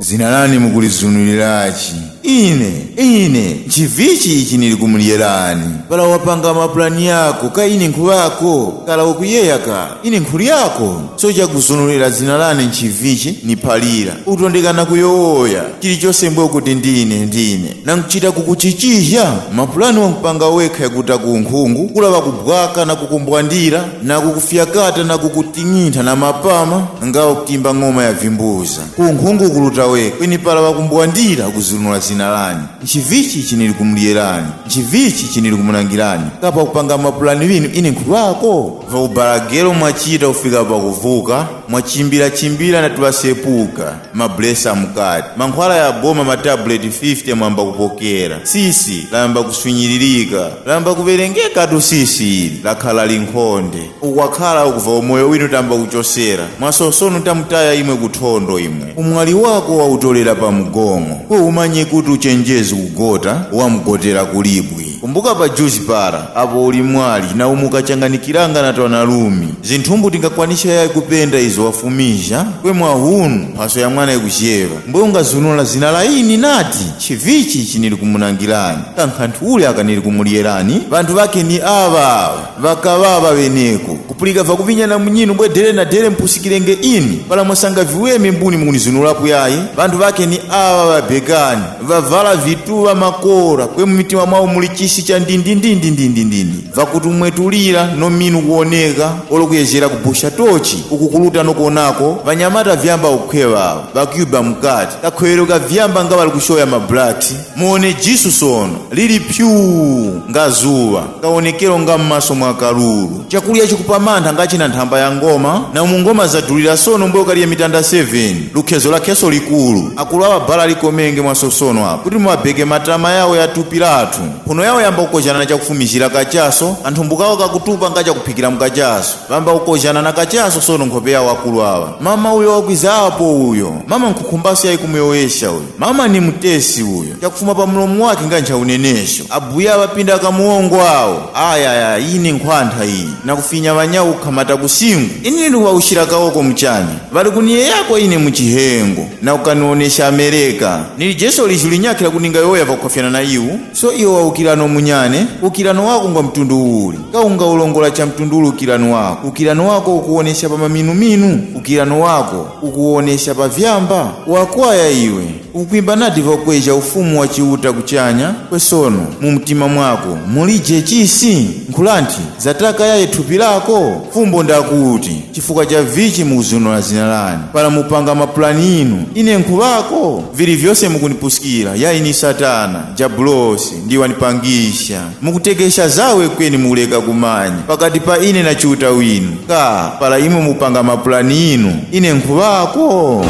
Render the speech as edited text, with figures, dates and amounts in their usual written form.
Zina lani mukulizunulirachi? Ine nchivichi ichi nili kumuliyerani. Pala wapanga mapulani yako ka ine nkhuwako, kala ukuyeya ka ine nkhuli yako. So chakuzunulira zina lani nchivichi niphalira utondekana kuyowoya chilichonse mbwe kuti ndine nankuchita kukuchichizha mapulani wankupanga wekha yakuta ku nkhungu kulava kubwaka na kukumbwandira na kukufyakata na kukuting'intha na mapama ngawo kutimba ng'oma ya vimbuza ku nkhungu kuluta wekha kweni pala wakumbwandira kuzunula zina lani. Nchivichi ichi nili kumuliyerani, nchivichi ichi nili kumulangirani. Kapa kupanga mapulani winu ine nkhulwako vaubalagelo mwachita kufika pakuvuka mwachimbirachimbira na tiwasepuka mablesa mukati mankhwala ya boma matabuleti 50 mwamba kupokera sisi layamba kuswinyiririka layamba kuverengeka tu sisi ili lakhala linkhonde ukwakhala ukuva umoyo winu tamba kuchosera mwasosono tamutaya imwe kuthondo imwe umwali wako wautolera pa mgongo ko umanye kuti uchenjezi kugota wamgotera kulibwi. Kumbuka pa juzi para apo uli mwali na umukachanganikiranga na twanalumi zinthumbu tingakwanisha yayi kupenda izo wafumisha kwe mwahunu mphaso ya mwana ikucheva mbwe ungazunula zina la ini nati chivichi ichi nili kumunangirani kankhanthu ule akanili kumuliyerani. Vanthu vake ni ava vakavava veneko kupulika vakuvinyana munyinu bwe dere na dere mpusikilenge ini pala mwasanga viweme mbuni mukunizunulapo yayi. Vanthu vake ni ava vabekani vavala vituva makora kwe mumitima mwawo muli chisi cha ndindindindindindindi vakutumwetulira nominu kuoneka olokuyezera kubusha tochi ukukuluta nokuonako vanyamata vyamba kukhwevawo vakyuba mukati kakhwero kavyamba nga vali kushoya mablacks muone jisu sono lili pyuu nga zuwa kaonekero nga mmaso mwa kalulu chakulya chikupamantha ngachina nthamba ya ngoma na mungoma zadulira sono mbwe ukaliye mitanda 7 lukhezo lakheso likulu akulu awa bala likomenge mwasosono apo kuti muwabeke matama yawo yatupilathu phuno yawo yamba kukozhana na chakufumizira kachaso anthumbukawo kakutupa nga chakuphikira mkachaso vamba kukozhana na kachaso sono nkhope yawo akulu awa. Mama uyo wakwiza apo uyo mama nkhukhumbasi yayi kumuyowesha uyo mama ni mtesi uyo chakufuma pa mlomo wake nga nchaunenesho abuya avapinda akamuongo awo ayaya ine nkhwantha iyi nakufinya vanyawu kukhamata kusingu ine ndikuwaushira kawoko mchanya vali kuniye yako ine muchihengo na kukanionesha Amerika nili jeso liju linyakhira kuninga yoya vakukhafyana na iwu so iwo waukilano munyane ukilano wako ngwa mtundu uli kaunga ulongola cha mtundu uli ukilano wako ukilano wako ukuonesha pa maminuminu ukilano wako ukuonesha pa vyamba wakwaya iwe ukuimba nati vakweza ufumu wa chiuta kuchanya kwesono mu mtima mwako mulije chisi nkhulanthi zataka yaye thupi lako fumbo ndakuti chifukwa cha vichi mukuzunula zina lani pala mupanga mapulani inu ine nkhuvako vili vyonse mukunipusikira yayi ni satana jabulosi ndi wanipangisha mukutekesha zawe kweni mukuleka kumanya pakati pa ine na chiuta winu ka pala imwe mupanga mapulani inu ine nkhuvako.